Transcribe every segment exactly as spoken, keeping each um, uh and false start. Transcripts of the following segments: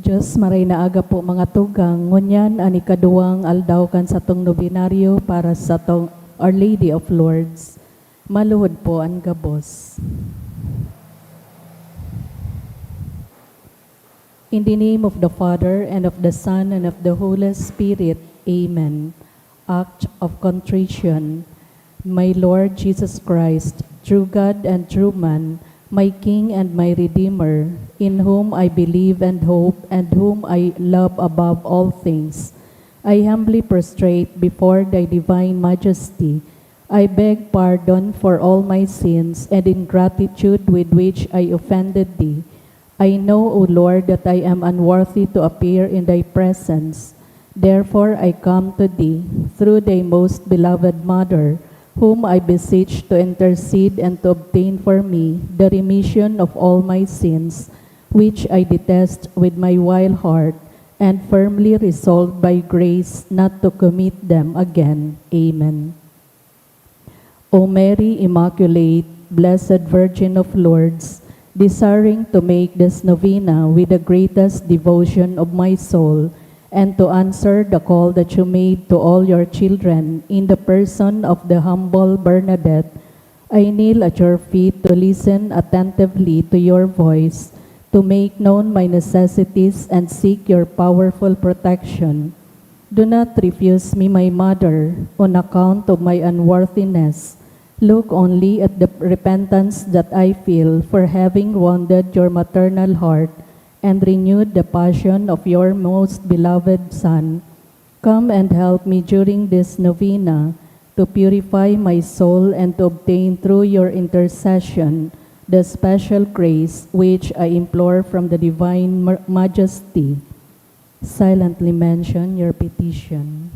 Diyos, maray na aga po, mga tugang. Ngunyan an ikaduwang aldaw kan satong nobenaryo para sa tong Our Lady of Lourdes. Maluhod po an gabos. In the name of the Father, and of the Son, and of the Holy Spirit. Amen. Act of contrition. My Lord Jesus Christ, true God and true man, my King and my Redeemer, in whom I believe and hope and whom I love above all things, I humbly prostrate before thy divine majesty. I beg pardon for all my sins and ingratitude with which I offended thee. I know, O Lord, that I am unworthy to appear in thy presence. Therefore I come to thee, through thy most beloved Mother, whom I beseech to intercede and to obtain for me the remission of all my sins, which I detest with my vile heart, and firmly resolved by grace not to commit them again. Amen. O Mary Immaculate, Blessed Virgin of Lourdes, desiring to make this novena with the greatest devotion of my soul, and to answer the call that you made to all your children in the person of the humble Bernadette, I kneel at your feet to listen attentively to your voice, to make known my necessities and seek your powerful protection. Do not refuse me, my mother, on account of my unworthiness. Look only at the repentance that I feel for having wounded your maternal heart and renewed the passion of your most beloved Son. Come and help me during this novena to purify my soul and to obtain through your intercession the special grace which I implore from the Divine Mar-, Majesty. Silently mention your petition.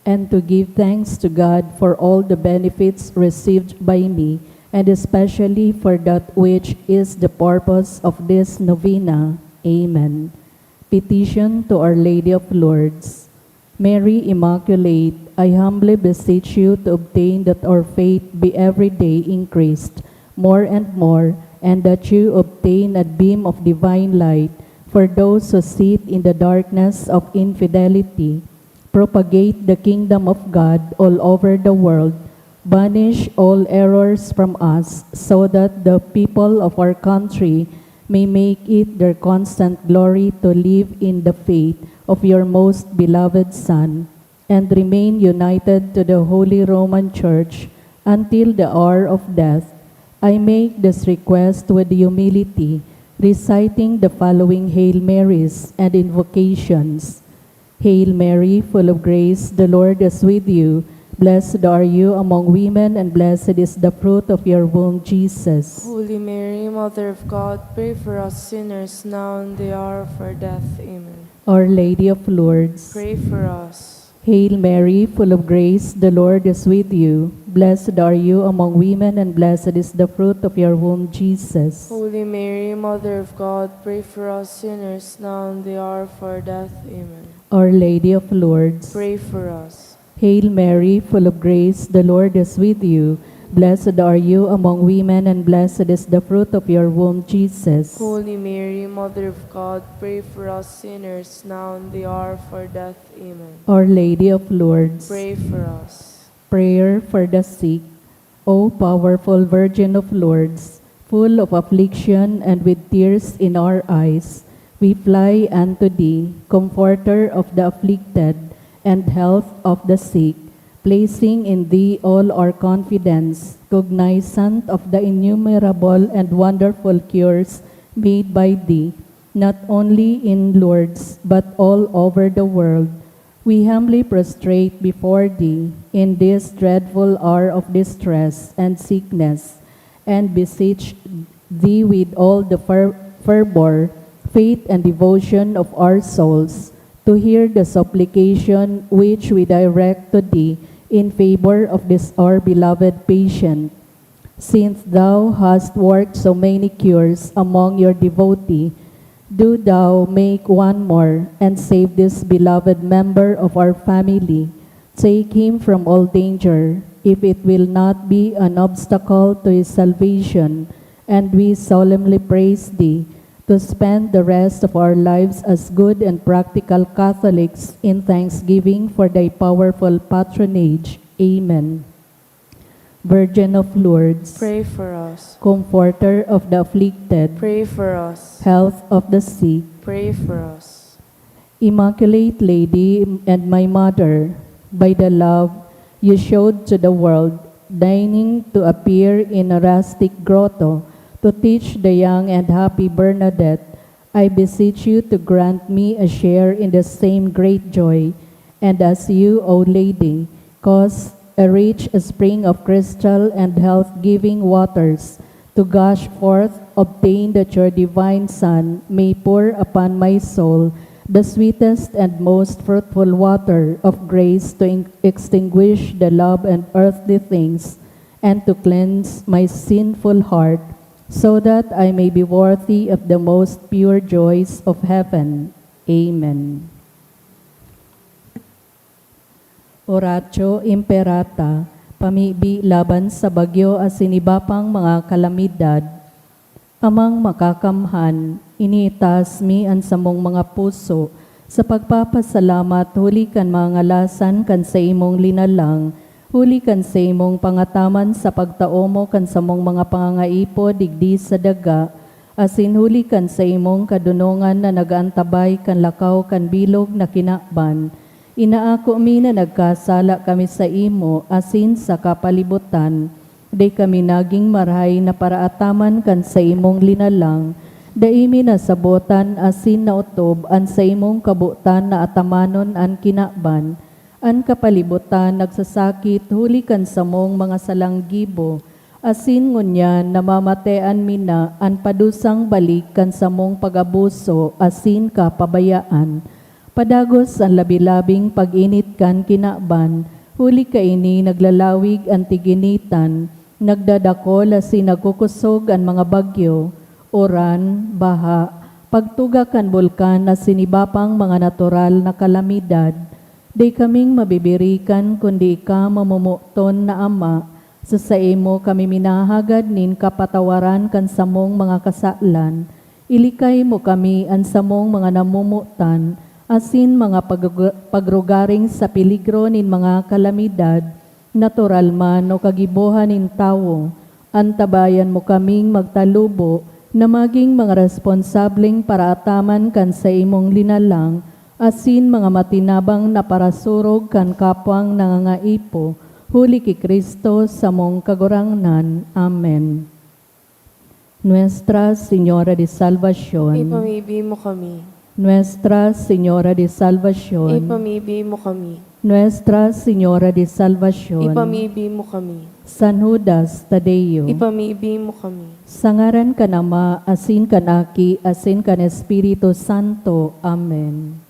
And to give thanks to God for all the benefits received by me, and especially for that which is the purpose of this novena. Amen. Petition to Our Lady of Lourdes. Mary Immaculate, I humbly beseech you to obtain that our faith be every day increased more and more, and that you obtain a beam of divine light for those who sit in the darkness of infidelity. Propagate the kingdom of God all over the world. Banish all errors from us, so that the people of our country may make it their constant glory to live in the faith of your most beloved Son, and remain united to the Holy Roman Church until the hour of death. I make this request with humility, reciting the following Hail Marys and invocations. Hail Mary, full of grace, the Lord is with you. Blessed are you among women, and blessed is the fruit of your womb, Jesus. Holy Mary, Mother of God, pray for us sinners now and the hour of our death. Amen. Our Lady of Lourdes, pray for us. Hail Mary, full of grace, the Lord is with you. Blessed are you among women, and blessed is the fruit of your womb, Jesus. Holy Mary, Mother of God, pray for us sinners now and the hour of our death. Amen. Our Lady of Lourdes, pray for us. Hail Mary, full of grace, the Lord is with you. Blessed are you among women, and blessed is the fruit of your womb, Jesus. Holy Mary, Mother of God, pray for us sinners now and the hour of our death. Amen. Our Lady of Lourdes, pray for us. Prayer for the sick. O powerful Virgin of Lourdes, full of affliction and with tears in our eyes, we fly unto thee, comforter of the afflicted and health of the sick, placing in thee all our confidence, cognizant of the innumerable and wonderful cures made by thee, not only in Lourdes, but all over the world. We humbly prostrate before thee in this dreadful hour of distress and sickness, and beseech thee with all the fer-, fervor, faith, and devotion of our souls to hear the supplication which we direct to thee in favor of this our beloved patient. Since thou hast worked so many cures among your devotee, Do thou make one more, and save this beloved member of our family. Take him from all danger, if it will not be an obstacle to his salvation, and we solemnly praise thee to spend the rest of our lives as good and practical Catholics in thanksgiving for thy powerful patronage. Amen. Virgin of Lourdes, pray for us. Comforter of the afflicted, pray for us. Health of the sick, pray for us. Immaculate Lady and my Mother, by the love you showed to the world, deigning to appear in a rustic grotto to teach the young and happy Bernadette, I beseech you to grant me a share in the same great joy, and as you, O Lady, caused a rich spring of crystal and health-giving waters to gush forth, obtain that your divine Son may pour upon my soul the sweetest and most fruitful water of grace to in-, extinguish the love and earthly things, and to cleanse my sinful heart, so that I may be worthy of the most pure joys of heaven. Amen. Oratio Imperata, pamibi laban sa bagyo asin iba pang mga kalamidad. Amang Makakamhan, iniitaas mi an samong mga puso sa pagpapasalamat huli kan mga ngalasan kan saimong linalang, huli kan saimong pangataman sa pagtao mo kan samong mga pangangaipo digdi sa daga, asin huli kan saimong kadonongan na nag-aantabay kan lakaw kan bilog na kinaban. Inaako mi na nagkasala kami saimo asin sa kapalibutan. Dai kami nagin marahay na paraataman kan saimong linalang. Dai mi nasabotan asin naotob an saimong kabotan na atamanon an kinaban. An kapalibutan nagsasakit huli kan samong mga salang gibo, asin ngunyan namamatean mi na an padusang balik kan samong pag-abuso asin kapabayaan. Padagos an labi-labing pag-init kan kinaban, huli kaini naglalawig an tig-initan, nagdadakol asin nagkukosog an mga bagyo, uran, baha, pagtuga kan bulkan asin iba pang mga natural na kalamidad. Dai kaming mabibirikan kundi ika, mamomoton na Ama. Sa saimo kami minahagad nin kapatawaran kan samong mga kasalan. Ilikay mo kami, an samong mga namomotan, asin mga pag-, pagrugaring sa peligro nin mga kalamidad, natural man o kagibohan nin tawo. Antabayan mo kaming magtalubo na magin mga responsableng paraataman kan saimong linalang, asin mga matinabang na parasurog kan kapwang nangangaipo, huli ki Cristo, samong Kagurangnan. Amen. Nuestra Señora de Salvacion. Ipamibi mo kami. Nuestra Señora de Salvacion. Ipamibi mo kami. Nuestra Señora de Salvacion. Ipamibi mo kami. San Judas Tadeo. Ipamibi mo kami. Sa ngaran kan Ama, asin kan Aki, asin kan Espiritu Santo. Amen.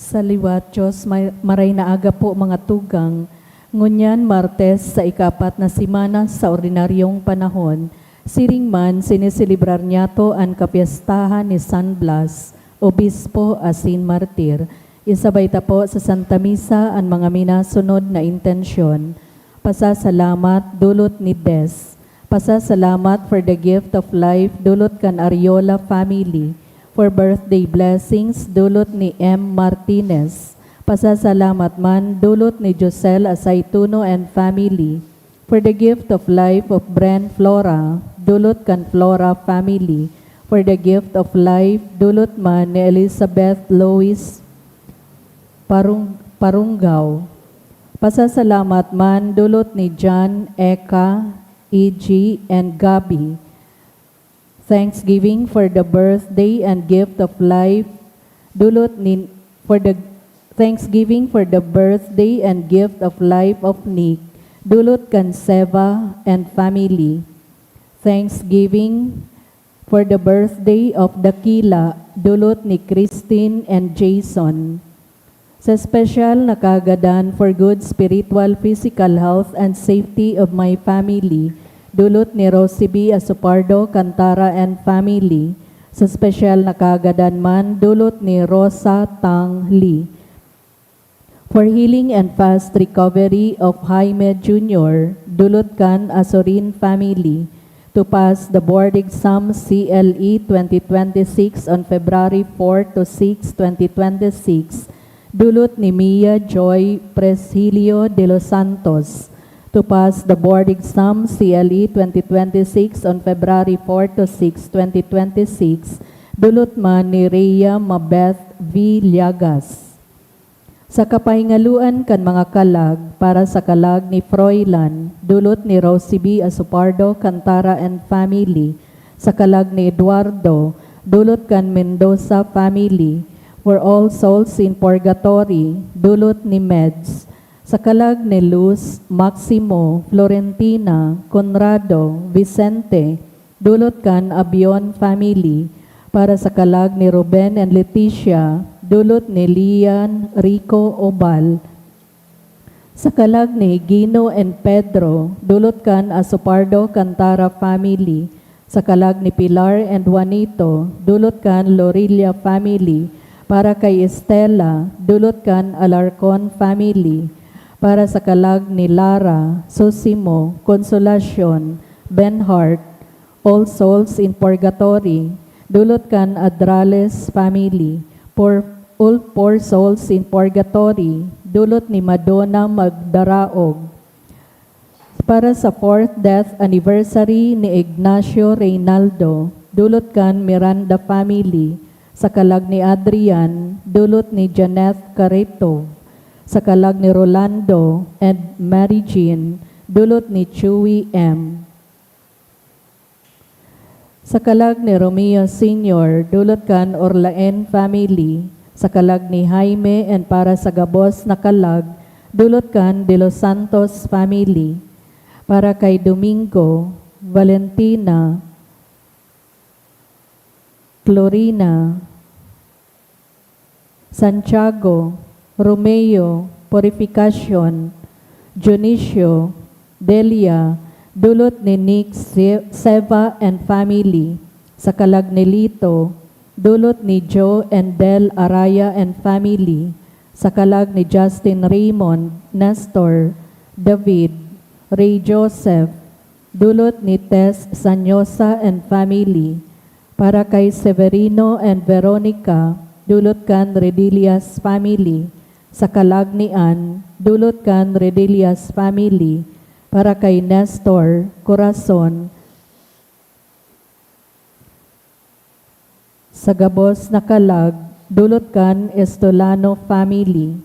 Sa liwat, Diyos, may, maray na aga po, mga tugang. Ngunyan, Martes, sa ikaapat na semana sa ordinaryong panahon, siring man, siniselebrar niyato an kapyestahan ni San Blas, obispo asin martir. Isabay ta po sa Santa Misa an mga minasunod na intensyon. Pasasalamat, dulot ni Des. Pasasalamat for the gift of life, dulot kan Ariola family. For birthday blessings, dulot ni M Martinez. Pasasalamat man, dulot ni Josel Asaituno and family. For the gift of life of Bren Flora, dulot kan Flora family. For the gift of life, dulot man ni Elizabeth Lois Parung-, Parunggaw. Pasasalamat man, dulot ni John, Eka, E G, and Gabby. Thanksgiving for the birthday and gift of life, dulot ni, for the, thanksgiving for the birthday and gift of life of Nick, dulot kan Seva and family. Thanksgiving for the birthday of Dakila, dulot ni Christine and Jason. Sa espesyal na kagadan for good spiritual, physical health and safety of my family, dulot ni Rosie B Asopardo Cantara and family. Sa espesyal na kagadan man, dulot ni Rosa Tang Lee. For healing and fast recovery of Jaime Junior, dulot kan Asorin family. To pass the board exam C L E twenty twenty-six on February four to six, twenty twenty-six, dulot ni Mia Joy Presilio de los Santos. To pass the board exam C L E twenty twenty-six on February four to six, twenty twenty-six, dulot man ni Rhea Mabeth V. Llagas. Sa kapahingaloan kan mga kalag, para sa kalag ni Froilan, dulot ni Rosie B Asopardo Cantara and family, sa kalag ni Eduardo, dulot kan Mendoza family, for all souls in purgatory, dulot ni Meds, sa kalag ni Luz, Maximo, Florentina, Conrado, Vicente, dulot kan Abion family, para sa kalag ni Ruben and Leticia, dulot ni Lian Rico Obal, sa kalag ni Gino and Pedro, dulot kan Asopardo Cantara family, sa kalag ni Pilar and Juanito, dulot kan Lorilla family, para kay Estela, dulot kan Alarcon family, para sa kalag ni Lara, Sosimo, Consolacion, Benhart, All Souls in Purgatory, dulot kan Adrales family, poor, all poor souls in purgatory, dulot ni Madonna Magdaraog. Para sa fourth death anniversary ni Ignacio Reynaldo, dulot kan Miranda family, sa kalag ni Adrian, dulot ni Janet Carito, sa kalag ni Rolando and Mary Jean, dulot ni Chewy M. Sa kalag ni Romeo Senior, dulot kan Orlaen family. Sa kalag ni Jaime and para sa gabos na kalag, dulot kan De Los Santos family. Para kay Domingo, Valentina, Clorina, Santiago, Romeo, Purificacion, Dionisio, Delia, dulot ni Nick Se-, Seva and family, sa kalag ni Lito, dulot ni Joe and Del Araya and family, sa kalag ni Justin Raymond, Nestor, David, Ray Joseph, dulot ni Tess Sanyosa and family, para kay Severino and Veronica, dulot kan Redillas family, sa kalag ni Ann, dulot kan Redillas family, para kay Nestor, Corazon, sa gabos na kalag, dulot kan Estolano family.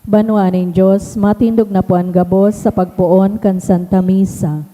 Banwaan nin Dios, matindog na po an gabos sa pagpoon kan Santa Misa.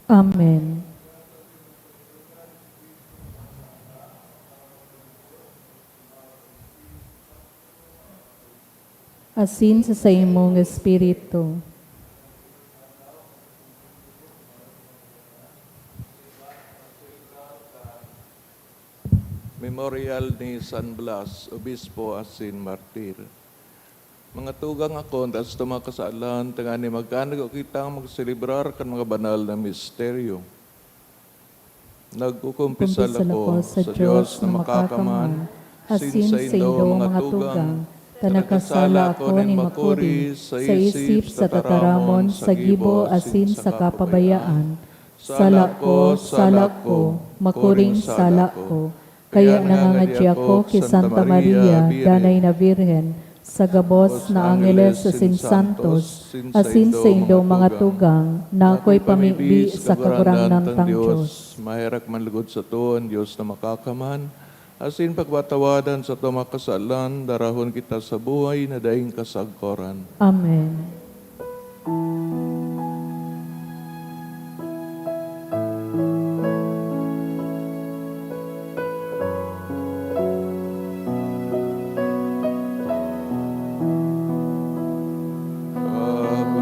Amen. Asin sa saimong espiritu. Memorial ni San Blas, Obispo asin Martir. Mga tugang, ako, ta satong mga kasalan, tanganing magkanugo kitang magselebrar kan mga banal na misteryo. Nagkukumpisal ako sa Dios na makakaman, asin sa indong mga tugang, ta nakasala ako nin makuri sa isip, sa tataramon, sa gibo, asin sa kapabayaan. Sala ko, sala ko, makuring sala ko. Kaya nangangadya ako ki Santa Maria, Danay na Birhen, sa gabos na angeles asin santos, asin sa indong mga tugang, na ako'y pamibi sa Kagurangnan tang Dios. Maherak man lugod sato an Dios na makakaman, asin pagpatawadan satong mga kasalan, darahon kita sa buhay na daing kasagkoran. Amen.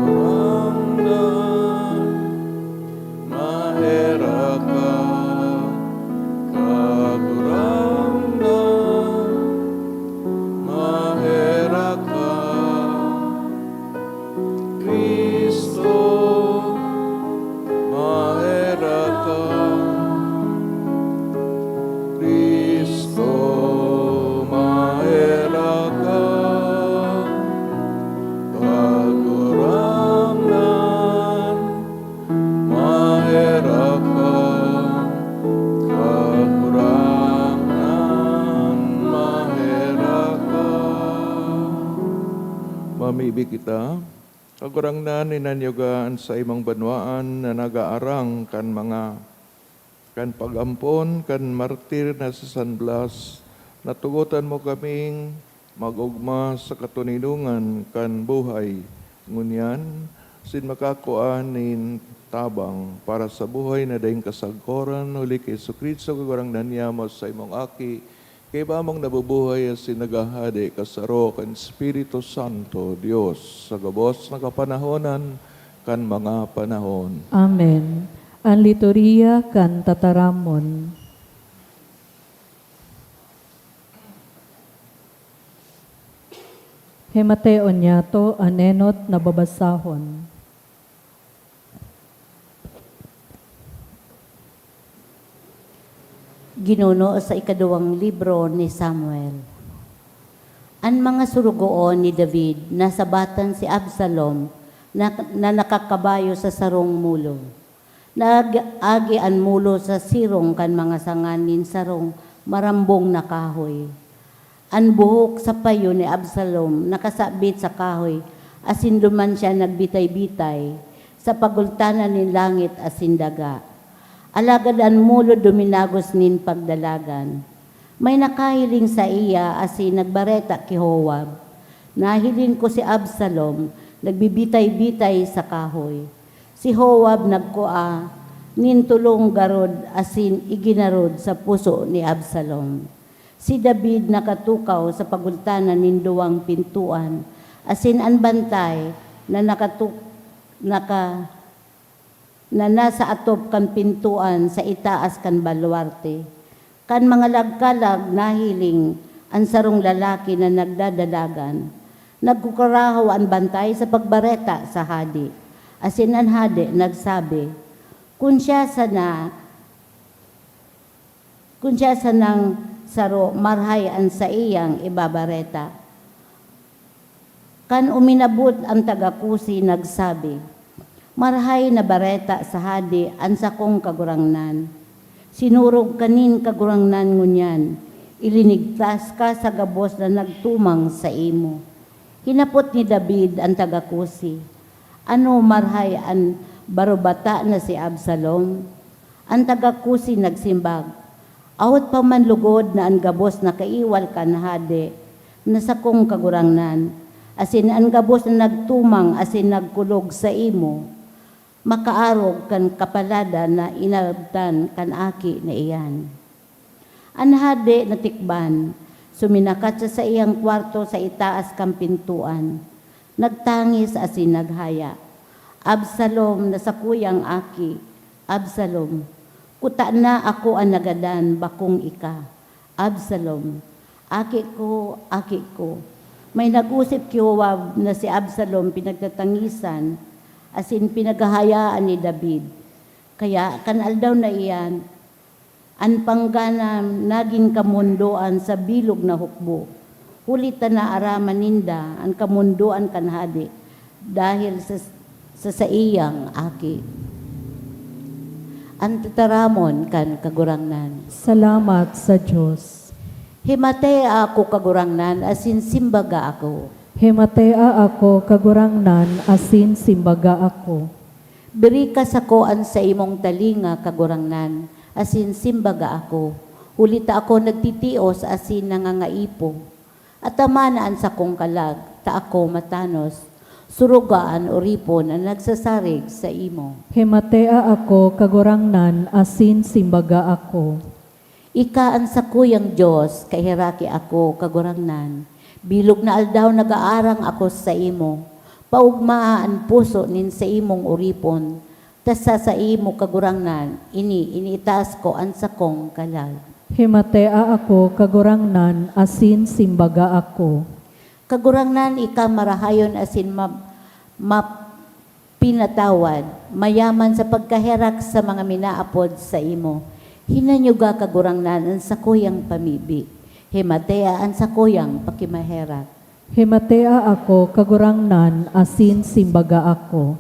Kagurangnan, maherak ka. Kagurangnan, maherak ka. Cristo, maherak ka. Cristo, maherak ka. Kagurangnan, maherak ka. Kagurangnan, maherak ka. Mamibi kita. Kagurangnan, inanyuga an saimong banwaan na nagaarang kan mga, kan pag-ampon kan martir na si San Blas. Natugotan mo kaming mag-ogma sa katoninongan kan buhay ngunyan, asin makakua nin tabang para sa buhay na daing kasagkoran, huli ki Jesu-Cristo, Kagurangnan nyamo, saimong Aki, kaiba mong nabubuhay asin naghahade kasaro kan Espiritu Santo, Dios, sa gabos na kapanahonan kan mga panahon. Amen. An liturhiya kan tataramon. Himateon niyato an enot na babasahon. Ginuno sa ikaduwang libro ni Samuel. An mga surugoon ni David nasabatan si Absalom na, na nakakabayo sa sarong mulo. Nag-agi an mulo sa sirong kan mga sanga nin sarong marambong na kahoy. An buhok sa payo ni Absalom nakasabit sa kahoy, asin duman siya nagbitay-bitay sa pagultanan nin langit asin daga. Alagad an mulo duminagos nin pagdalagan. May nakahiling saiya asin nagbareta ki Joab, "Nahiling ko si Absalom nagbibitay-bitay sa kahoy." Si Joab nagkua nin tolong garod asin iginarod sa puso ni Absalom. Si David nakatukaw sa pagultanan nin duwang pintoan, asin an bantay na nakatu-, naka-, na nasa atop kan pintoan sa itaas kan baluarte. Kan mga lagkalag nahiling an sarong lalaki na nagdadalagan. Nagkukurahaw an bantay sa pagbareta sa hade, asin an hade nagsabi, "Kun siya sana, kun siya sanang saro, marhay an saiyang ibabareta." Kan uminabot an taga-Kusi, nagsabi, "Marahay na bareta sa hade an sakong kagurangnan. Sinurog ka nin Kagurangnan ngunyan, ilinigtas ka sa gabos na nagtumang saimo." Hinapot ni David an taga-Kusi, "Ano, marahay an barobata na si Absalom?" An taga-Kusi nagsimbag, "Awot pa man lugod na an gabos na kaiwal kan hade na sakong kagurangnan, asin an gabos na nagtumang asin nagkulog saimo, makaarog kan kapaladan na inabtan kan aki na iyan. An hade natikban, suminakat sa saiyang kwarto sa itaas kan pintoan. Nagtangis asin naghaya, "Absalom na sakuyang aki, Absalom, kutana ako an nagadan, bakong ika. Absalom, aki ko, aki ko." May nag-osip ki Joab na si Absalom pinagtatangisan asin pinaghahayaan ni David. Kaya kan aldaw na iyan, an pangganam nagin kamondoan sa bilog na hukbo, huli ta naaraman ninda an kamondoan kan hade dahil sa, sa saiyang aki. An tataramon kan Kagurangnan. Salamat sa Dios. Himatea ako, Kagurangnan, asin simbaga ako. Himatea ako, Kagurangnan, asin simbaga ako. Birika sako an saimong talinga, Kagurangnan, asin simbaga ako, huli ta ako nagtitios asin nangangaipo. Atamana an sakong kalag, ta ako matanos. Suruga an oripon na nagsasarig saimo. Himatea ako, Kagurangnan, asin simbaga ako. Ika an sakuyang Dios, kaheraki ako, Kagurangnan. Bilog na aldaw nag-aarang ako saimo. Paogmaa an puso nin saimong oripon, ta sa saimo, Kagurangnan, ini iniitaas ko an sakong kalag. Himatea ako, Kagurangnan, asin simbaga ako. Kagurangnan, ika marahayon asin ma-, mapinatawad, mayaman sa pagkaherak sa mga minaapod saimo. Hinanyuga, Kagurangnan, an sakuyang pamibi. Himatea an sakuyang pakimaherak. Himatea ako, Kagurangnan, asin simbaga ako.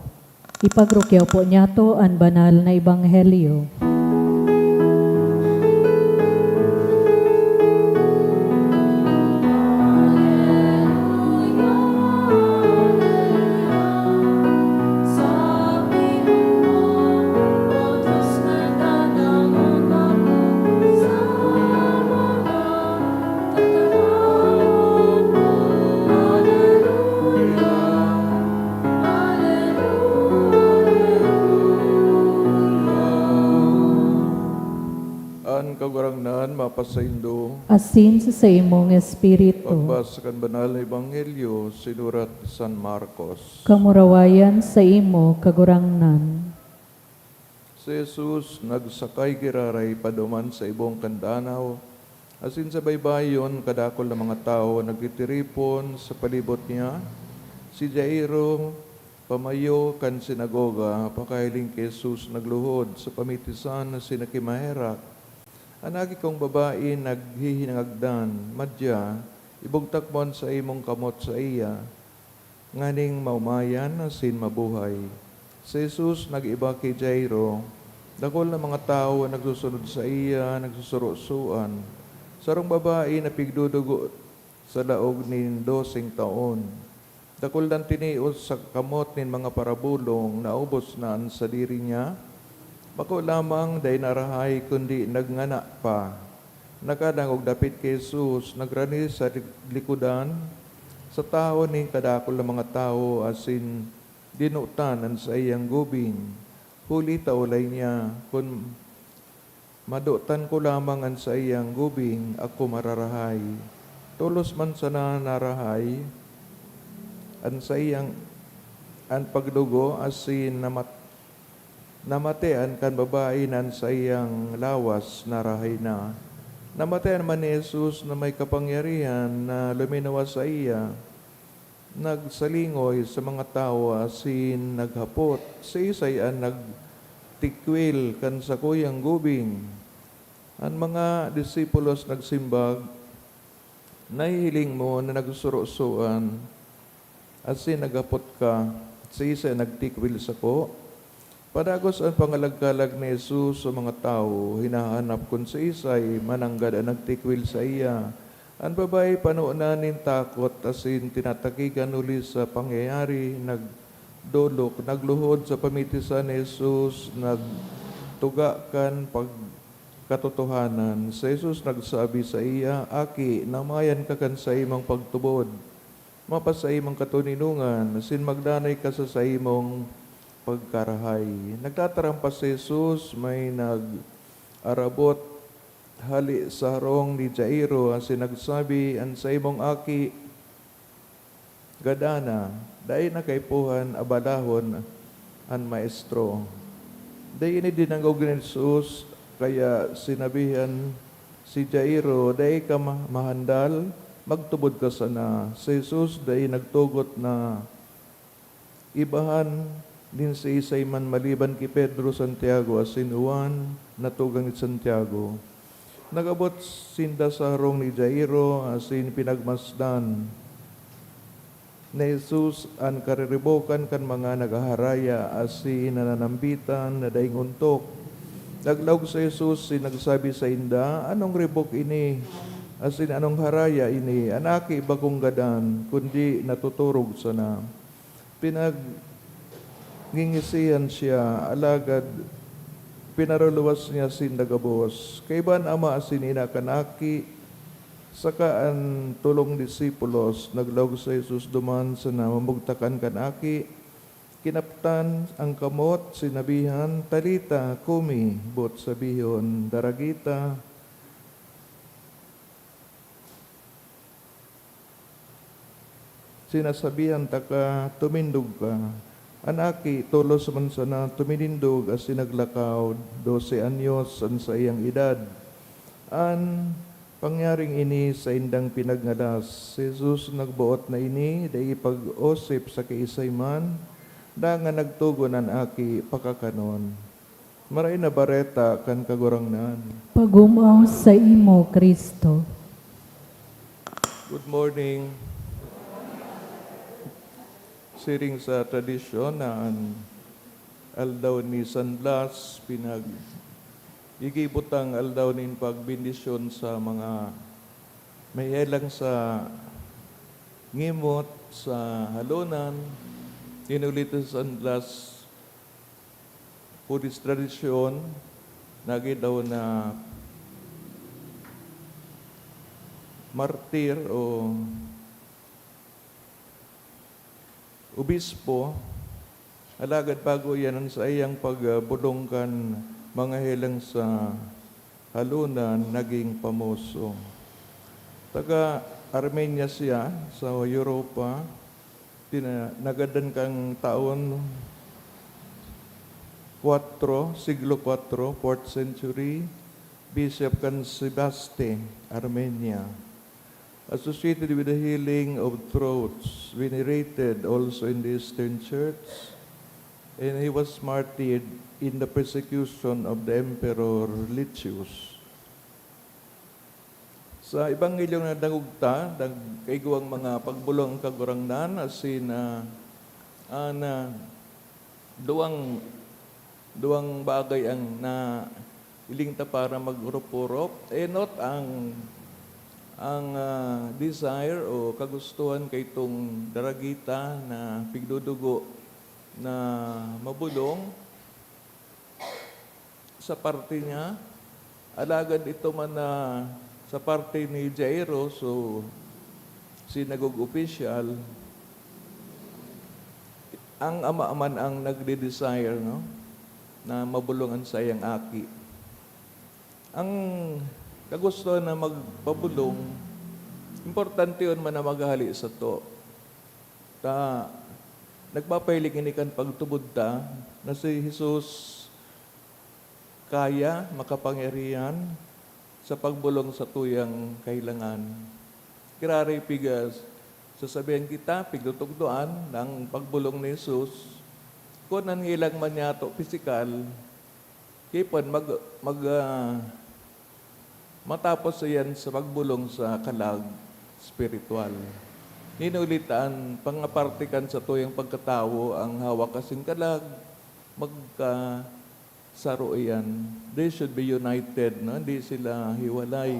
Ipagrukyaw po niyato an banal na ebanghelyo. An Kagurangnan mapasaindo. Asin sa saimong espiritu. Pagbasa kan Banal na Ebanghelyo sinurat ni San Marcos. Kamurawayan saimo, Kagurangnan. Si Jesus nagsakay giraray paduman sa ibong kan danaw, asin sa baybayon kadakul na mga tawo nagtitiripon sa palibot niya. Si Jairo, pamayo kan sinagoga, pakahiling ki Jesus, nagluhod sa pamitisan asin nakimaherak, "An aki kong babayi naghihinangagdan, madya, ibugtak mo an saimong kamot saiya, nganing maomayan asin mabuhay." Si Jesus nag-iba ki Jairo. Dakul na mga tawo an nagsusunod saiya, nagsusurosoan. Sarong babayi na pigdudugo sa laog nin doseng taon. Dakul nang tinios sa kamot nin mga parabolong, naubos na an sadiri niya. Bako lamang dai narahay, kundi nagngana pa. Nakadangog dapit ki Jesus, nagrani sa lig-, likodan sa tahaw nin kadakul na mga tawo asin dinotan an saiyang gubing, huli ta olay niya, "Kun madotan ko lamang an saiyang gubing, ako mararahay." Tolos man sana narahay an saiyang, an pagdugo asin namat-, namatean kan babayi na an saiyang lawas narahay na. Namatean man ni Jesus na may kapangyarihan na luminawas saiya, nagsalingoy sa mga tawo asin naghapot, "Siisay an nagtikwil kan sakuyang gubing?" An mga disipulos nagsimbag, "Nahihiling mo na nagsusurosoan, asin naghapot ka, 'Siisay an nagtikwil sako?'" Padagos an pangalagkalag ni Jesus sa mga tawo, hinahanap kun siisay mananggad an nagtikwil saiya. An babayi pano na nin takot asin tinatakigan huli sa pangyayari, nagdolok, nagluhod sa pamitisan ni Jesus, nagtuga kan pagkatotohanan. Si Jesus nagsabi saiya, "Aki, naomayan ka kan saimong pagtubod. Mapasaimong katoninongan, asin magdanay ka sa saimong pagkarahay. Nagtatarampas si Jesus, may nag-arabot hale sa harong ni Jairo asin nagsabi, "An saimong aki gadan na, dai na kaipuhan abalahon an Maestro." Dai ini dinangog ni Jesus, kaya sinabihan si Jairo, "Dai ka ma-, mahandal, magtubod ka sana." Si Jesus dai nagtugot na ibahan nin siisay man maliban ki Pedro, Santiago, asin Juan na tugang ni Santiago. Nag-abot sinda sa harong ni Jairo asin pinagmasdan ni Jesus an kariribokan kan mga naghaharaya asin nananambitan na daing ontok. Naglaog si Jesus asin nagsabi sainda, "Anong ribok ini? Asin anong haraya ini? An aki bakong gadan, kundi natuturog sana." Pinagngingisihan siya, alagad pinaraluwas niya sinda gabos. Kaiba an ama asin ina kan aki, saka an tolong disipulos. Naglaog si Jesus duman sana mamugtakan kan aki. Kinaptan an kamot, sinabihan, "Talita kumi," boot sabihon, "Daragita, sinasabihan taka, tumindog ka." An aki, tolos man sana, tuminindog asin naglakaw, dose anyos an saiyang edad. An pangyaring ini saindang pinagngalas. Si Jesus nagboot na ini, dai pag-osip sa kiisay man, dangan nagtugon an aki pakakanon. Maray na Bareta kan Kagurangnan. Pagumaw saimo, Cristo. Good morning. Siring sa tradisyon na an aldaw ni San Blas, pinag-igibot ang aldaw nin pagbendisyon sa mga mahelang sa ngimot, sa halonan. Inulit sa San Blas, Buddhist tradisyon, nagin daw na martir o obispo, alagad bago iyan, ang saiyang pagbolong kan mga helang sa halonan naging pamoso. Taga Armenia siya sa Europa. Tina-, nagadan kan taon kwatro, siglo kwatro, fourth century, bishop kan Sebaste, Armenia. Associated with the healing of throats, venerated also in the Eastern Church, and he was martyred in the persecution of the Emperor Lucius. Sa Ebanghelyo na nadangog ta, nagkaigwang mga pagbolong ang Kagurangnan, asin, ah, an, ah, duwang, duwang bagay ang nailing ta para mag-orop-orop. Enot ang, ang, ah, desire o kagustuhan kaitong daragita na pigdudugo na mabolong. Sa parte niya. Alagad ito man na sa parte ni Jairo, so, sinagog opisyal, ang ama man ang nagde-desire, no, na mabolong an saiyang aki. Ang kagusto na magpabolong, importante yun man na maghahali sato. Ta, nagpapahiling ini kan pagtubod ta na si Jesus kaya, makapangyarihan sa pagbolong sa tuyang kahilangan. Graray piga sasabihan kita, pigtutugdoan ang pagbolong ni Jesus. Kun an helang man niyato pisikal, ki pon mag-, mag-, ah, matapos iyan sa pagbolong sa kalag espiritual. Hinulit an pangaparte kan satuyang pagkatawo, ang hawak asin kalag, magkasaro iyan. They should be united, no? Hindi sila hiwalay.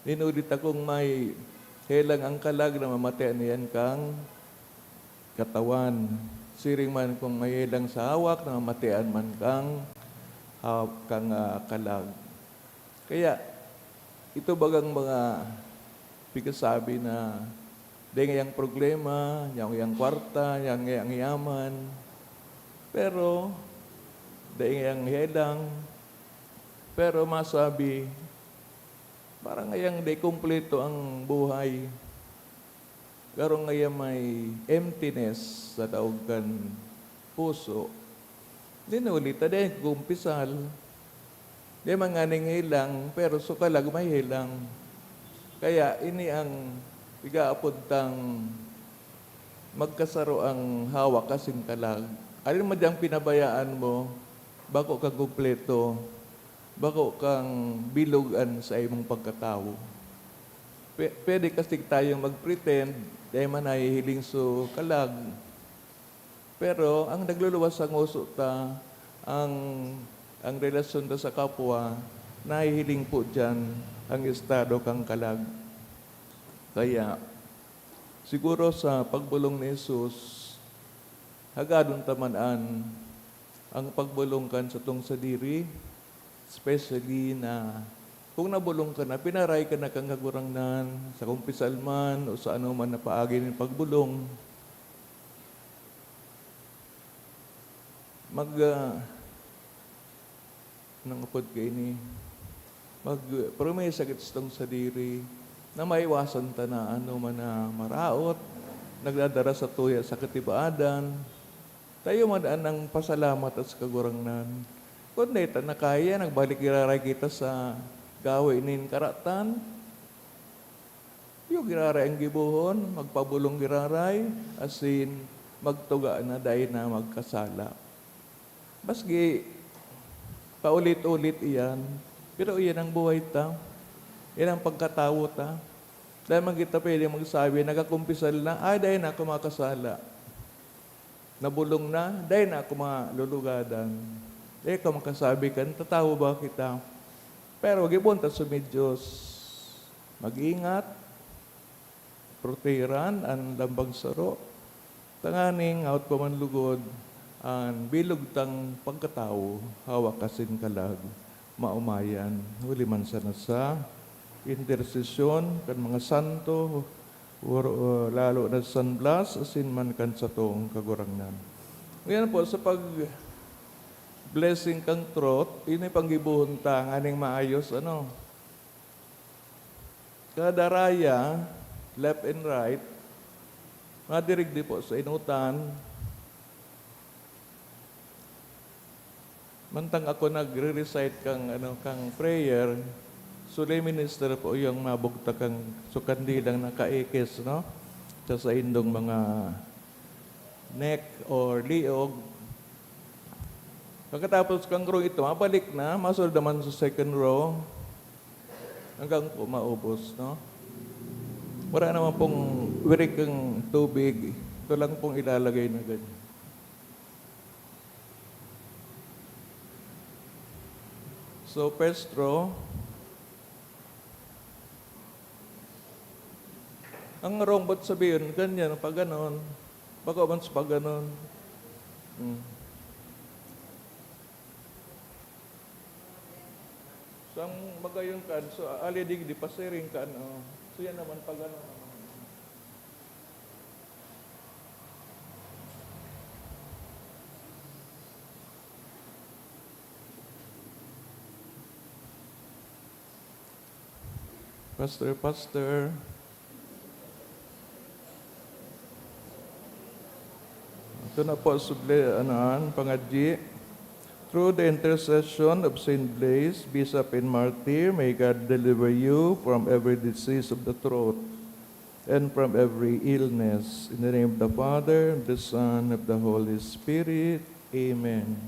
Hinulit ta kun may helang ang kalag, namamatean iyan kan katawan. Siring man kun may helang sa hawak, namamatean man kan ha-, kan, ah, kalag. Kaya, ito bagang mga pigkasabi na, "Dai ngayang problema, yaon ngayang kwarta, yaon ngayang yaman." Pero, dai ngayang helang. Pero masabi, parang ngayang dai kumpleto ang buhay. Garo ngayang may emptiness sa daog kan puso. Dinuli ta, dai kumpisal. Di man nganing helang, pero sa kalag may helang. Kaya ini ang igaapod tang magkasaro ang hawak asin kalag. Alin man diyang pinabayaan mo, bako kang kumpleto, bako kang bilog an saimong pagkatawo. Pwe-, pwede kasi tayong mag-pretend, dai man nahihiling so kalag. Pero ang nagluluwas sa ngoso ta, ang, ang relasyon ta sa kapwa, nahihiling po diyan ang estado kan kalag. Kaya, siguro sa pagbolong ni Jesus, hagadon ta man an, ang pagbolong kan satong sadiri, especially na kung nabolong ka na, pinaray ka na kan Kagurangnan, sa kumpisal man o sa anoman na paagi nin pagbolong. Mag, ah, nangupod ka ini, magpromesa kita satong sadiri na maiwasan ta na anoman na maraot, nagdadara sa tuya sa katibaadan. Tayo man an nagpasalamat sa Kagurangnan. Kun dai ta na kaya, nagbalik giraray kita sa gawe nin karatan. Iyo giraray ang gibohon, magpabolong giraray, asin magtuga na dai na magkasala. Maski paulit-ulit iyan, pero iyan ang buhay ta. Iyan ang pagkatawo ta. Dai man kita pwedeng magsabi, nagkakumpisal na, "Ay, dai na ako makasala." Nabolong na, dai na ako malulugadan. Dai ka makasabi kan, "Tatawo ba kita?" Pero gibohon ta sumidyos. Mag-ingat, protehiran an lambang saro, tanganing hawot pa man lugod an bilog tang pagkatawo, hawak asin kalag. Maomayan, huli man sana sa intersesyon kan mga santo, or, uh, lalo na sa San Blas, asin man kan satong Kagurangnan. Ngayon po, sa pag-blessing kang throat, ini panggibohon ta nganing maayos, ano? Kada raya, left and right, madirigdi po sa inutan, Mantang ako nagre-recite kang, ano, kang prayer, so lay minister po yung mabugtak kang, so kandilang nakaikis, no? Sa saindong mga neck or liog. Pagkatapos kang row ito, mabalik na, masunod naman sa second row. Hanggang po maubos, no? Wala naman pong wirik ang tubig. Ito lang pong ilalagay na ganyan. So, first row. Ang wrong ba't sabihin, ganyan, pag ganon. Bako man sa pag ganon. Hmm. So, ang magayon kan, so, ali digdi, pasiring kan, oh. So, yan naman, pag ano naman. Pastor, Pastor. Ito na po, subli, ano, an pangadyi. Through the intercession of Saint Blaise, Bishop and Martyr, may God deliver you from every disease of the throat and from every illness. In the name of the Father, and the Son, and the Holy Spirit. Amen.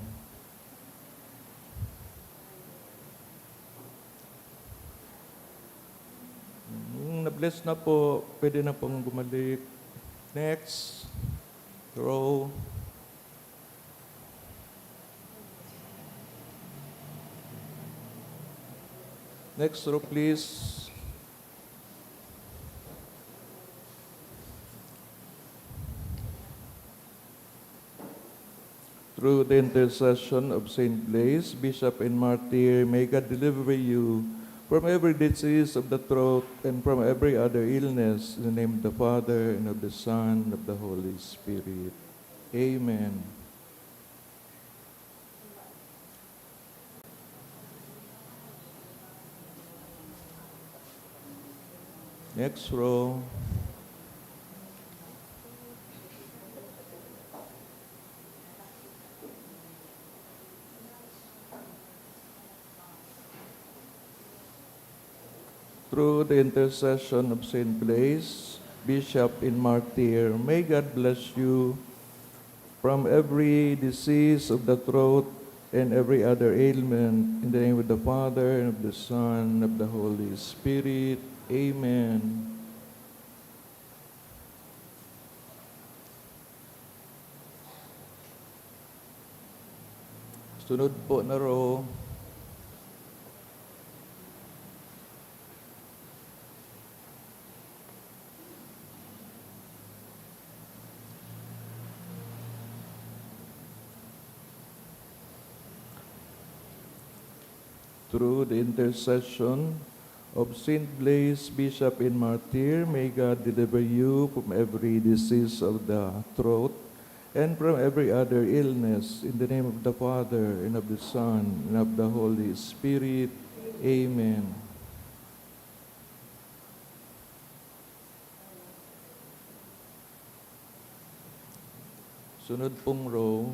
Hmm, na-bless na po. Pwede na pong bumalik. Next row. Next row, please. Through the intercession of Saint Blaise, Bishop and Martyr, may God deliver you from every disease of the throat and from every other illness, in the name of the Father, and of the Son, and of the Holy Spirit. Amen. Next row. Through the intercession of Saint Blaise, Bishop and Martyr, may God bless you from every disease of the throat and every other ailment, in the name of the Father, and of the Son, and of the Holy Spirit. Amen. Sunod po na row. Through the intercession of Saint Blaise, Bishop and Martyr, may God deliver you from every disease of the throat and from every other illness, in the name of the Father, and of the Son, and of the Holy Spirit. Amen. Sunod pong row.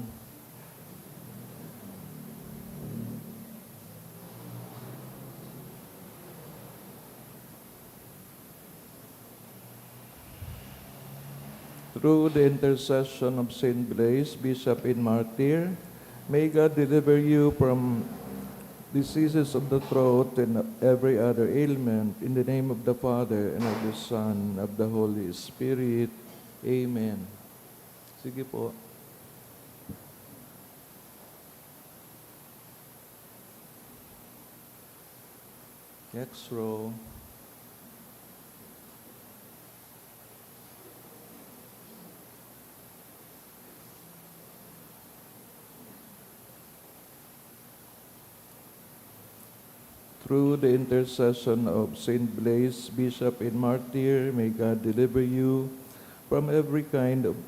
Through the intercession of Saint Blaise, Bishop and Martyr, may God deliver you from diseases of the throat and every other ailment, in the name of the Father, and of the Son, and of the Holy Spirit. Amen. Sige po. Next row. Through the intercession of Saint Blaise, Bishop and Martyr, may God deliver you from every kind of,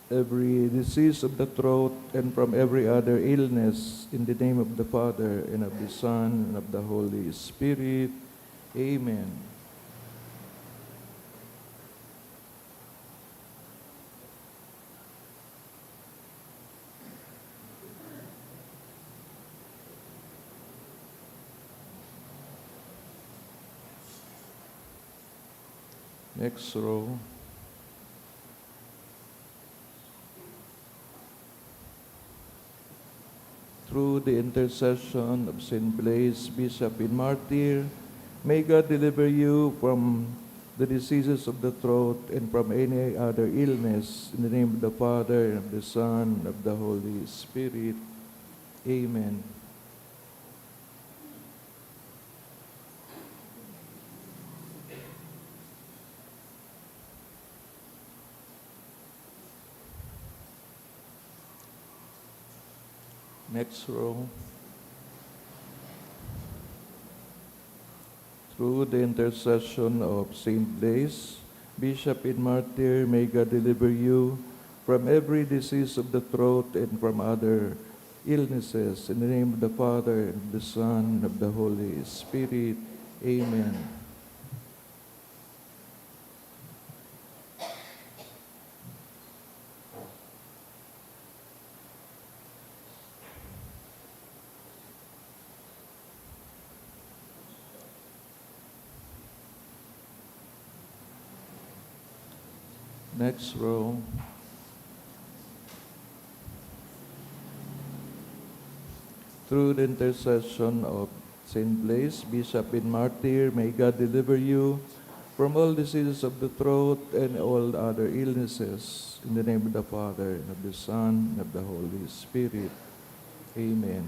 every disease of the throat, and from every other illness, in the name of the Father, and of the Son, and of the Holy Spirit. Amen. Next row. Through the intercession of Saint Blaise, Bishop and Martyr, may God deliver you from the diseases of the throat and from any other illness, in the name of the Father, and of the Son, and of the Holy Spirit. Amen. Next row. Through the intercession of Saint Blaise, Bishop and Martyr, may God deliver you from every disease of the throat and from other illnesses. In the name of the Father, and of the Son, and of the Holy Spirit. Amen. Next row. Through the intercession of Saint Blaise, Bishop and Martyr, may God deliver you from all diseases of the throat and all other illnesses. In the name of the Father, and of the Son, and of the Holy Spirit. Amen.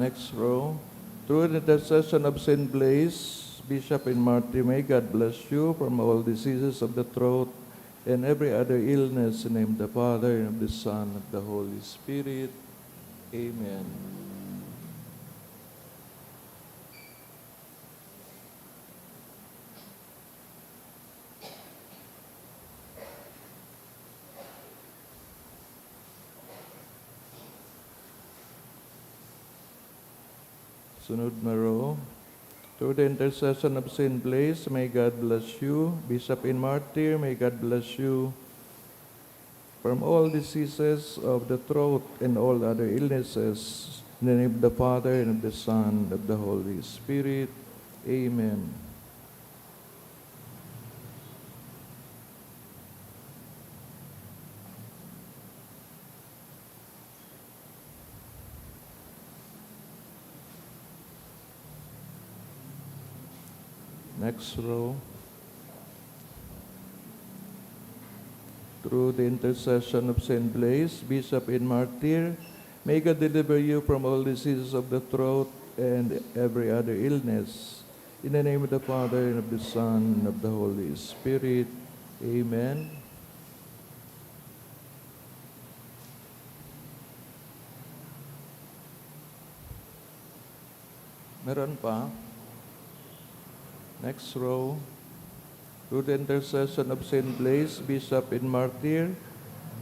Next row. Through the intercession of Saint Blaise, Bishop and Martyr, may God bless you from all diseases of the throat and every other illness. In the name of the Father, and of the Son, and of the Holy Spirit. Amen. Sunod na row. Through the intercession of Saint Blaise, may God bless you. Bishop and Martyr, may God bless you from all diseases of the throat and all other illnesses. In the name of the Father, and of the Son, and of the Holy Spirit. Amen. Next row. Through the intercession of Saint Blaise, Bishop and Martyr, may God deliver you from all diseases of the throat and every other illness. In the name of the Father, and of the Son, and of the Holy Spirit. Amen. Meron pa. Next row. Through the intercession of Saint Blaise, Bishop and Martyr,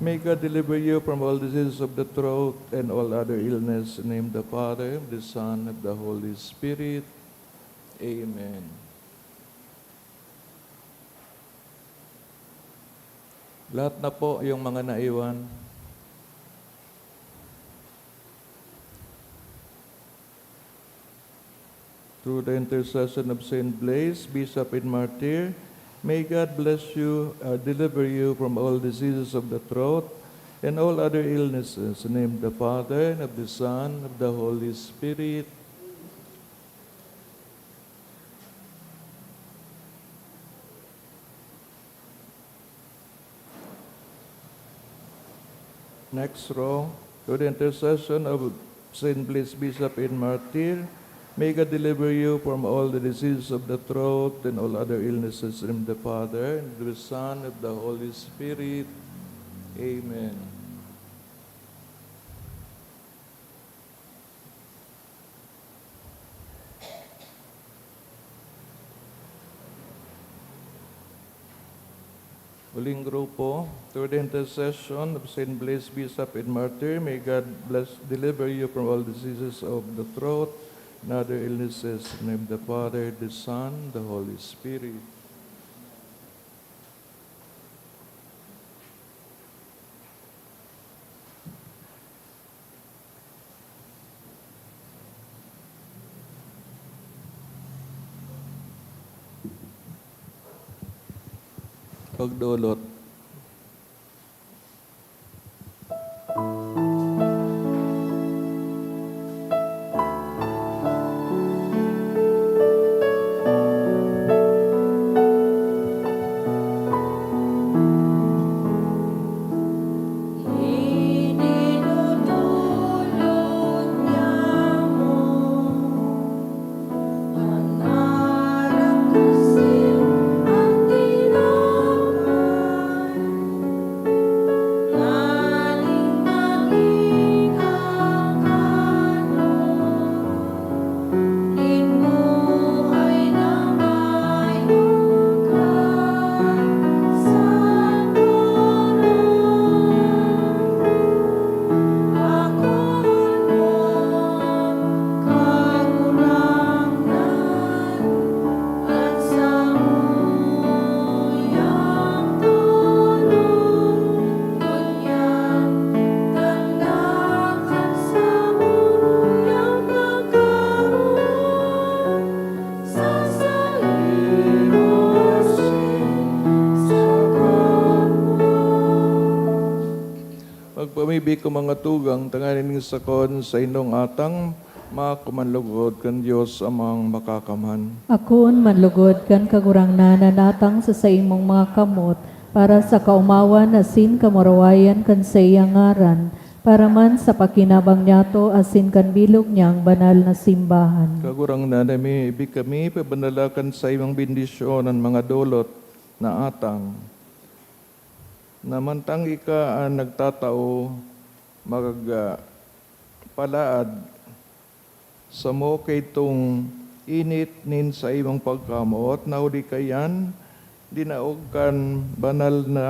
may God deliver you from all diseases of the throat and all other illness. In the name of the Father, of the Son, of the Holy Spirit. Amen. Lahat na po yung mga naiwan. Through the intercession of Saint Blaise, Bishop and Martyr, may God bless you, uh, deliver you from all diseases of the throat and all other illnesses. In the name of the Father, and of the Son, of the Holy Spirit. Next row, through the intercession of Saint Blaise Bishop and Martyr, may God deliver you from all the diseases of the throat and all other illnesses. In the name of the Father, and of the Son, and of the Holy Spirit. Amen. Huling grupo, through the intercession of Saint Blaise Bishop and Martyr, may God bless, deliver you from all diseases of the throat and other illnesses. In the name of the Father, the Son, the Holy Spirit. Pagdolot. Magpamibi ko mga tugang, tanganing sakon sa inong atang, makumanlugod kan Dios Amang Makakamhan. Akoon manlugod kan Kagurangnan na natang sa saimong mga kamot, para sa kaomawan asin kamurawayan kan saiyang ngaran, para man sa pakinabang niyato asin kan bilog niyang banal na simbahan. Kagurangnan mi, ibig kami, pabanala kan saimong bendisyon an mga dolot na atang. Na mantang ika an nagtatao, magpalaad samo kaitong init nin saimong pagkamoot, na huli kaiyan, dinaog kan banal na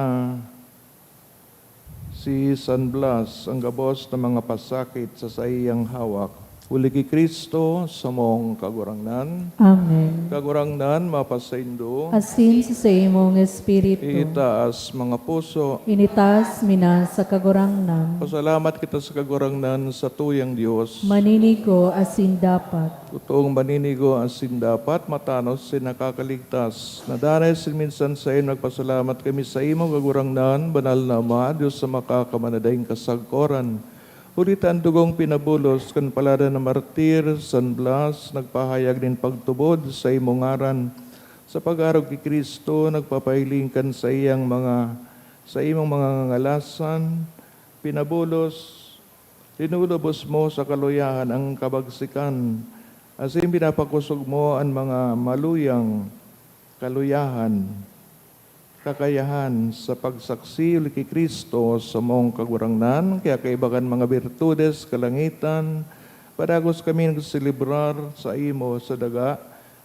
si San Blas an gabos na mga pasakit sa saiyang hawak. Huli ki Cristo, samong Kagurangnan. Amen. Kagurangnan, mapasaindo. Asin sa saimong espiritu. Itaas mga puso. Initaas mi na sa Kagurangnan. Pasalamat kita sa Kagurangnan, sa tuyang Dios. Maninigo asin dapat. Totoong maninigo asin dapat, matanos asin nakakaligtas. Nadanay asin minsan saen nagpasalamat kami saimo, Kagurangnan, banal na Ama, Dios na makakamanaday nin kasagkoran. Huli ta an dugong pinabulos kan paladan na martir, San Blas, nagpahayag nin pagtubod sa saimong ngaran. Sa pag-arog ki Cristo, nagpapahiling kan saiyang mga, saimong mga ngangalasan, pinabulos, linulubos mo sa kaluyahan ang kabagsikan, asin pinapakosog mo an mga maluyang kaluyahan, kakayahan sa pagsaksi huli ki Cristo, samong Kagurangnan, kaya kaiba kan mga birtudes kalangitan, padagos kami nagseselebrar saimo sa daga,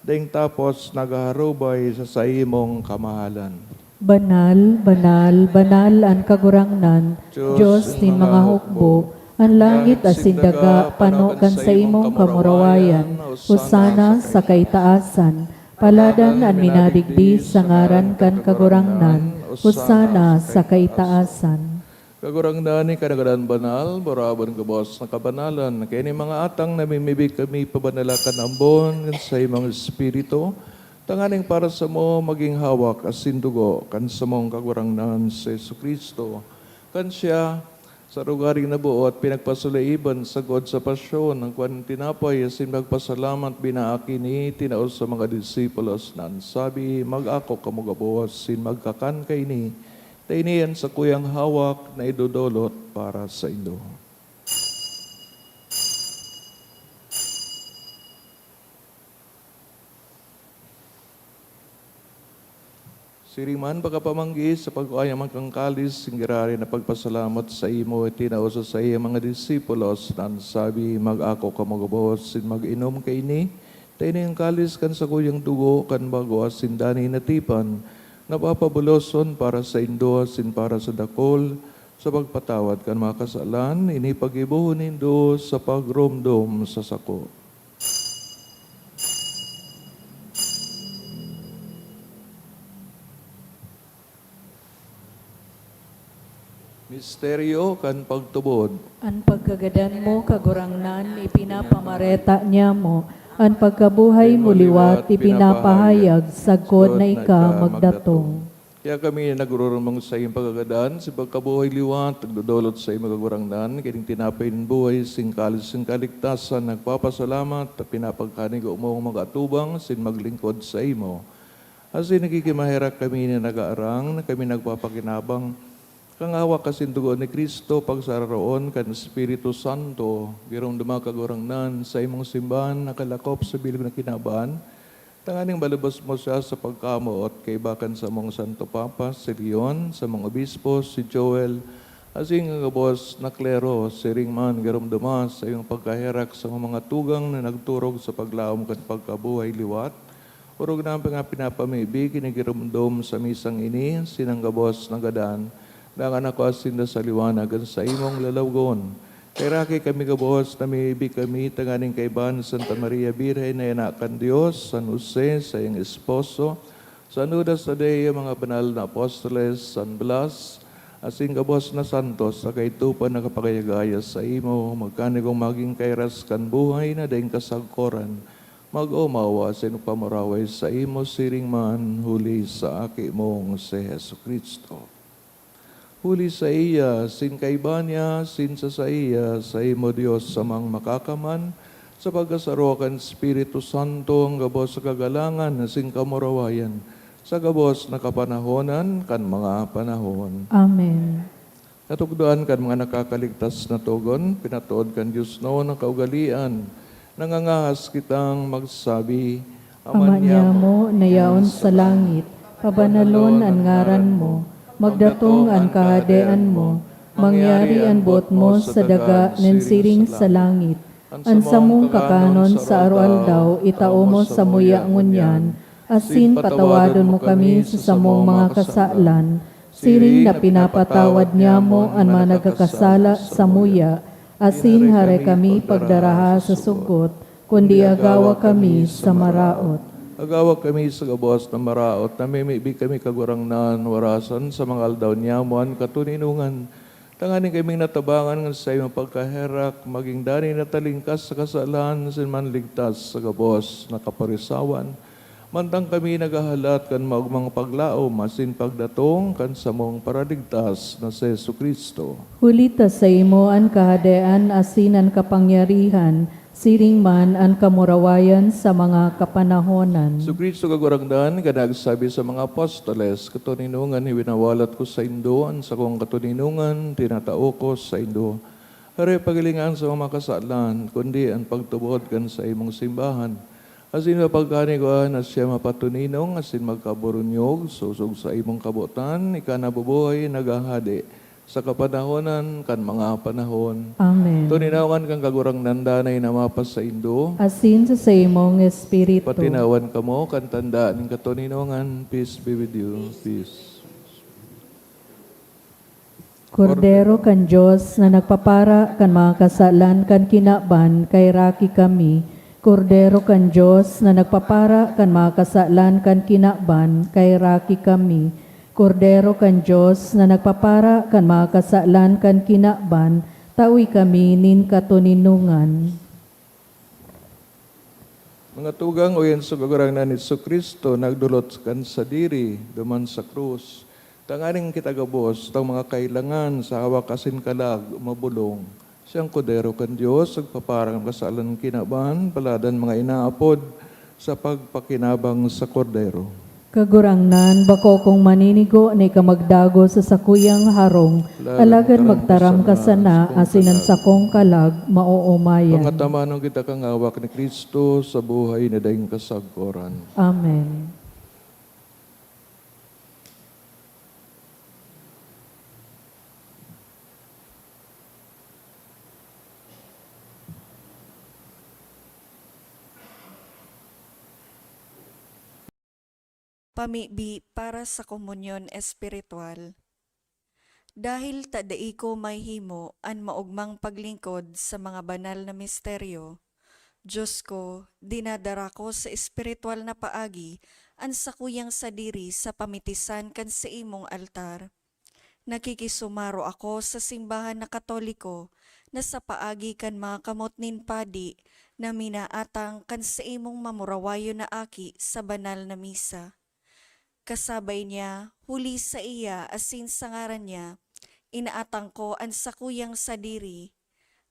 daing tapos naghaharubay sa saimong kamahalan. Banal, banal, banal an Kagurangnan, Dios nin mga hukbo, an langit asin daga pano kan saimong kamurawayan. Hosana sa kaitaasan. Paladan an minadigdi sa ngaran kan Kagurangnan. Hosana sa kaitaasan. Kagurangnan, ika an nagadan banal, barabon gabos na kabanalan. Kaya nin mga atang namimibi kami pabanala kan ambon kan saimong Espiritu, tanganing para samo magin hawak asin dugo kan samong Kagurangnan si Jesu-Cristo. Kan siya, sa rogaring naboot, pinagpasulaiban sagkod sa pasyon, nagkua nin tinapay asin nagpasalamat, binaak ini, tinao sa mga disipulos na an sabi, "Mag-ako kamo gabos asin magkakan kaini, ta ini an sakuyang hawak na idodolot para saindo." Siring man, pagkapamanggi, sa pagkua niya man kan kalis, asin giraray na pagpasalamat saimo, itinao sa saiyang mga disipulos, na an sabi, "Mag-ako kamo gabos, asin mag-inom kaini, ta ini an kalis kan sakuyang dugo kan bago asin danay na tipan, na papabuloson para saindo asin para sa dakul, sa pagpatawad kan mga kasalan. Ini paggibohon nindo sa pagromdom sa sako." Misteryo kan pagtubod. An pagkagadan mo, Kagurangnan, ipinapamareta niamo. An pagkabuhay mo liwat, ipinapahayag sagkod na ika magdatong. Kaya kami na nagrurumong sa iyong pagkagadan, sa pagkabuhay liwat, nagdodolot sa iyong Kagurangnan, kining tinapay nin buhay, sing kalis, sing kaligtasan, nagpapasalamat, at pinapagkanigo mong mag-atubang, sin maglingkod sa imo. Asin nagkikimaherak kami na nagaarang, na kami nagpapakinabang kan hawak asin dugo ni Cristo, pagsararoon kan Espiritu Santo. Giromdoma, Kagurangnan, sa imong simbahan nakalakop sa bilog na kinaban, tanganing malubos mo siya sa pagkamoot kaiba kan samong Santo Papa, si Leon, samong Obispo, si Joel, asin kan gabos na klero. Siring man, giromdoma sa iyong pagkaherak sa mga tugang na nagturog sa paglaom kan pagkabuhay liwat, orog na ang pinapamibi, kinigiromdom sa misang ini, sinang gabos na gadan, dangan ako asin da sa liwanag kan saimong lalawogon. Kaheraki kami gabos, namimibi kami, tanganing kaiba ni Santa Maria Birhen na ina kan Dios, San Jose, saiyang esposo, San Judas Tadeo, mga banal na apostoles, San Blas, asin gabos na santos, sa kaitupan na kapagayagaya saimo, magkanigong magin kairas kan buhay na daing kasagkoran, mag-omaw asin magpamuraway saimo siring man huli sa Aki mong si Jesu-Cristo. Huli saiya, sin kaiba niya, sin sa saiya, saimo Dios Amang Makakaman, sa pagkasaro kan Espiritu Santo, an gabos na kagalangan asin kamurawayan, sa gabos na kapanahonan kan mga panahon. Amen. Natukdoan kan mga nakakaligtas na togon, pinatood kan Dios noon an kaugalean. Nangangahas kitang magsabi, Ama niamo na yaon sa langit, pabanalon an ngaran mo. Magdatong an Kahadean mo, mangyari an boot mo sa daga nin siring sa langit. An samong kakanon sa aroaldaw itao mo samuya ngunyan, asin patawadon mo kami sa samong mga kasalan, siring na pinapatawad niamo an mga nagkakasala samuya, asin hare kami pagdaraha sa sugot, kundi agawa kami sa maraot. Agawa kami sa gabos na maraot, namimibi kami, Kagurangnan, warasan sa mga aldaw niamo an katoninongan, tanganing kaming natabangan kan saimong pagkaherak, magin danay na talingkas sa kasalan, asin manligtas sa gabos na kaparisawan. Mantang kami naghahalat kan maogmang paglaom asin pagdatong kan samong Paraligtas na si Jesu-Cristo. Huli ta saimo an Kahadean asin an kapangyarihan, siring man an kamurawayan sa mga kapanahonan. Jesu-Cristo, Kagurangnan, ka nagsabi sa mga apostoles, "Katoninongan iwinawalat ko saindo, an sakong katoninongan tinatao ko saindo." Hare paghilingan sa mga kasalan, kundi an pagtubod kan saimong simbahan. Asin mapagkani ko na siya mapatoninong asin magkaburunyog, sosog sa imong kabotan, ika nabubuhay, naghahade sa kapanahonan kan mga panahon. Amen. Toninongan kan Kagurangnan danay na mapasaindo. Asin sa saimong espiritu. Patinawan kamo kan tanda nin katoninongan. Peace be with you. Peace. Kordero kan Dios na nagpapara kan mga kasalan kan kinaban, kaheraki kami. Kordero kan Dios na nagpapara kan mga kasalan kan kinaban, kaheraki kami. Kordero kan Dios na nagpapara kan mga kasalan kan kinaban, tawi kami nin katoninongan. Mga tugang, oyan sa Kagurangnan ni Jesu-Cristo, nagdolot kan sadiri duman sa krus, tanganing kita gabos, tang mga kailangan sa hawak asin kalag, mabolong. Siyang Kordero kan Dios, nagpapara kan kasalan kinaban, paladan mga inaapod sa pagpakinabang sa Kordero. Kagurangnan, bako kong maninigo na ika magdagos sa sakuyang harong, alagad magtaram ka sana, asin an sakong kalag maoomayan. Pangatamanon kita kan hawak ni Cristo sa buhay na daing kasagkoran. Amen. Pamibi para sa komunyon espiritual. Dahil ta dai ko mahihimo an maogmang paglingkod sa mga banal na misteryo, Dios ko, dinadara ko sa espiritual na paagi an sakuyang sadiri sa pamitisan kan saimong altar. Nakikisumaro ako sa simbahan na Katoliko na sa paagi kan mga kamot nin padi na minaatang kan saimong mamurawayon na aki sa banal na misa. Kasabay niya, huli saiya asin sa ngaran niya, inaatang ko an sakuyang sadiri.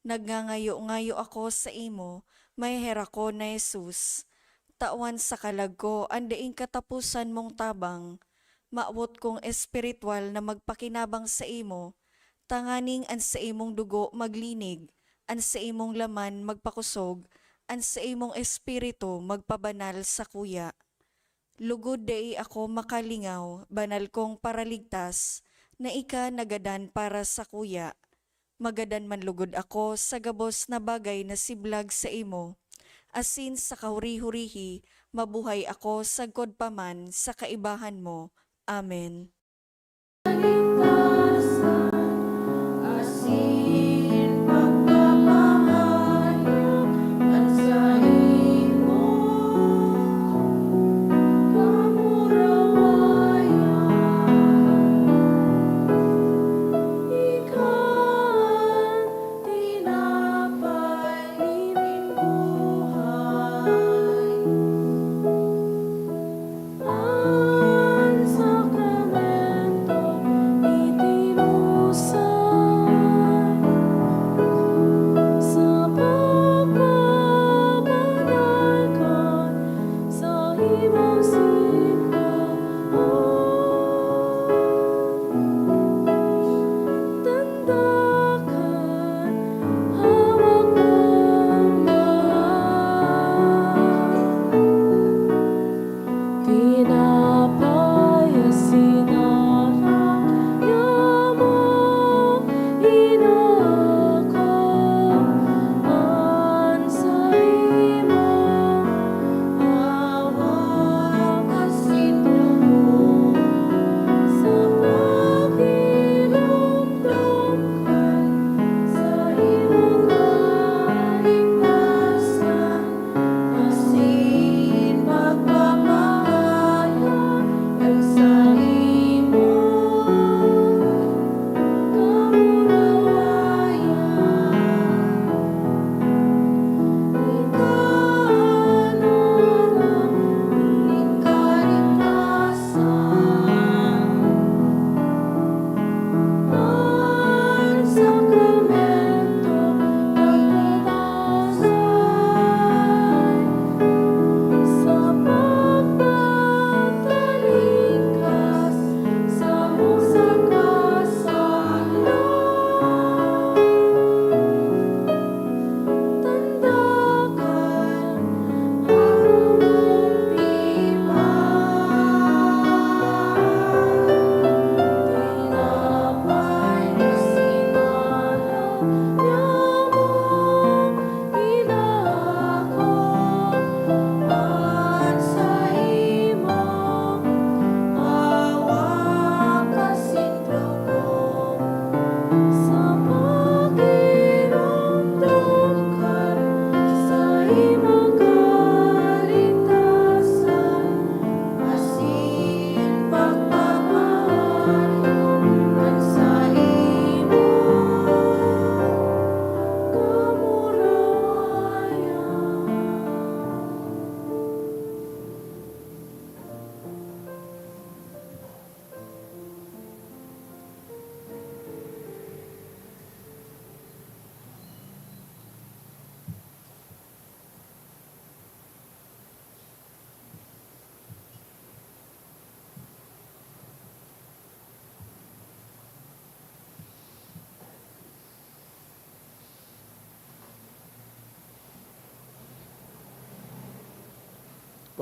Nagngangayo-ngayo ako saimo, maheherak ko na Jesus. Tawan sa kalag ko an daing kataposan mong tabang. Mawot kong espiritual na magpakinabang saimo, tanganing an saimong dugo maglinig, an saimong laman magpakosog, an saimong espiritu magpabanal sakuya. Lugod dai ako makalingaw, banal kong Paraligtas, na ika nagadan para sakuya. Magadan man lugod ako sa gabos na bagay na siblag saimo, asin sa kahuri-hurihi mabuhay ako sagkod pa man sa kaibahan mo. Amen. Kaligtasan asin pagpapahayag kan saimong kamurawayan. Ika an tinapay nin buhay. An sakramen-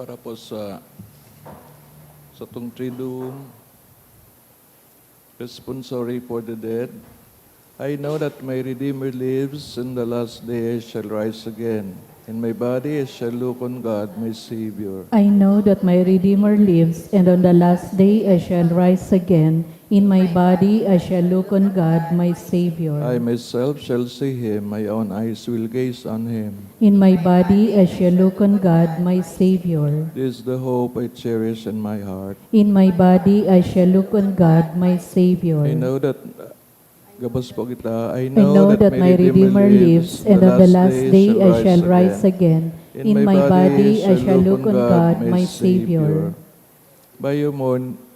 Para po sa, sa tong Triduum, Responsory for the Dead. I know that my Redeemer lives, and the last day I shall rise again. In my body I shall look on God, my Savior. I know that my Redeemer lives, and on the last day I shall rise again. In my body I shall look on God, my Savior. I myself shall see him, my own eyes will gaze on him. In my body I shall look on God, my Savior. This is the hope I cherish in my heart. In my body I shall look on God, my Savior. I know that, gabos po kita. I know that my Redeemer lives, and on the last day I shall rise again. In my body I shall look on God, my Savior. By your mon-,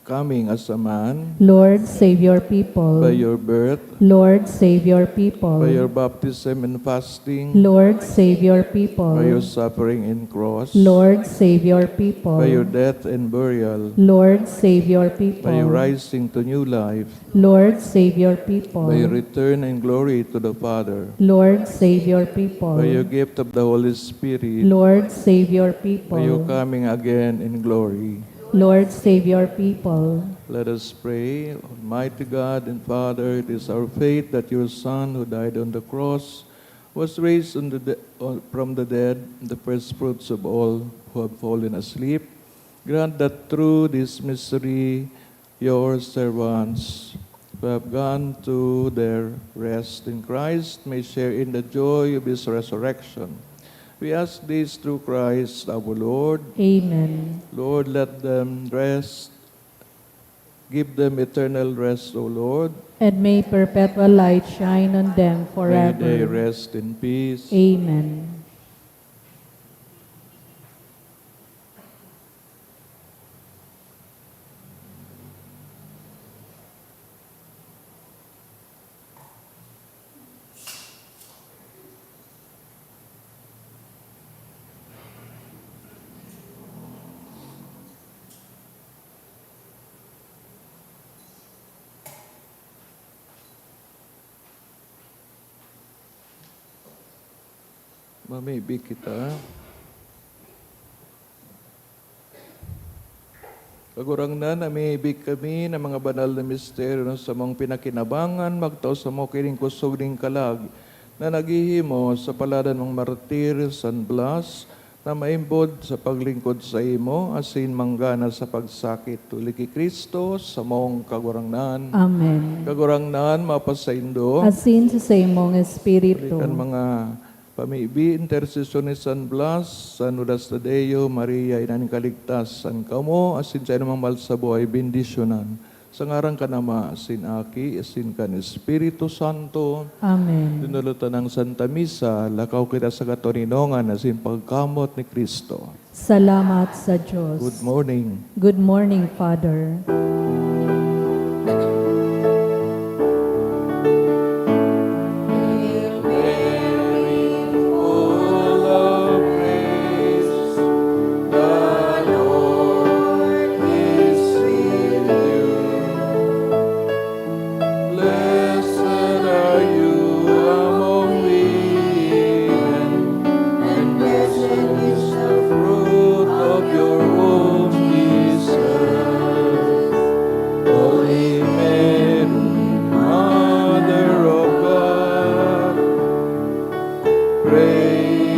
coming as a man. Lord, save your people. By your birth. Lord, save your people. By your baptism and fasting. Lord, save your people. By your suffering and cross. Lord, save your people. By your death and burial. Lord, save your people. By your rising to new life. Lord, save your people. By your return in glory to the Father. Lord, save your people. By your gift of the Holy Spirit. Lord, save your people. By your coming again in glory. Lord, save your people. Let us pray. Almighty God and Father, it is our faith that your Son, who died on the cross, was raised on the de-, on, from the dead, the first fruits of all who have fallen asleep. Grant that through this mystery, your servants who have gone to their rest in Christ may share in the joy of his resurrection. We ask this through Christ our Lord. Amen. Lord, let them rest. Give them eternal rest, O Lord. And may perpetual light shine on them forever. May they rest in peace. Amen. Mamibi kita. Kagurangnan, namimibi kami ng mga banal na misteryo na samong pinakinabangan, magtao samo kining kusog ning kalag na naghihimo sa paladan mong martir, San Blas, na maimbod sa paglingkod saimo, asin manggana sa pagsakit huli ki Cristo, samong Kagurangnan. Amen. Kagurangnan, mapasaindo. Asin sa saimong espiritu. Kan mga pamibi, intersesyon ni San Blas, San Judas Tadeo, Maria, Ina nin Kaligtasan, kamo, asin sa inumang mahal sa buhay, bendisyonan. Sa ngaran kan Ama, asin Aki, asin kan Espiritu Santo. Amen. Dinulot ta ng Santa Misa, lakaw kita sa katoninongan asin pagkamoot ni Cristo. Salamat sa Diyos. Good morning. Good morning, Father. Blessed are you among women, and blessed is the fruit of your womb, Jesus. Holy Mary, Mother of God, pray